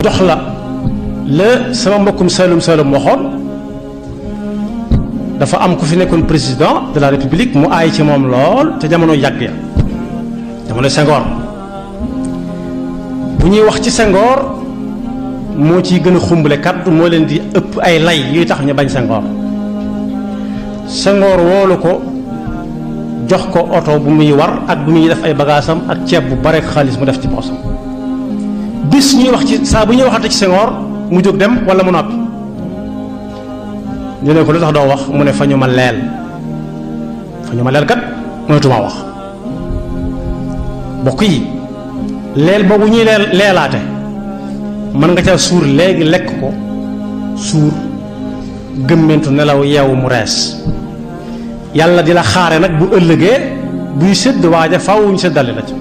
jox la sama mbokkum Saloum Saloum waxoon dafa am ku fi nekkoon président de la république mu aay ci moom lool te jamono yàgg ya jamono Senghor bu ñuy wax ci Senghor moo ciy gën a xumbale kaddu moo leen di ëpp ay lay yuy tax ñu bañ Senghor woolu ko jox ko oto bu muy war ak bu muy def ay bagaasam ak ceeb bu bare xaalis mu def ci poosam bis ñuy wax ci saa bu ñuy waxante ci Senghor mu jóg dem wala mu noppi ñu ne ko lu tax doo wax mu ne fa ñu ma leel kat mënatuma wax bokk yi leel boobu ñuy leelaate mën nga ca suur léegi lekk ko suur gëmmentu nelaw yeewu mu rees yàlla di la xaare nag bu ëllëgee buy sédd waaja faaw ñu séddale la ci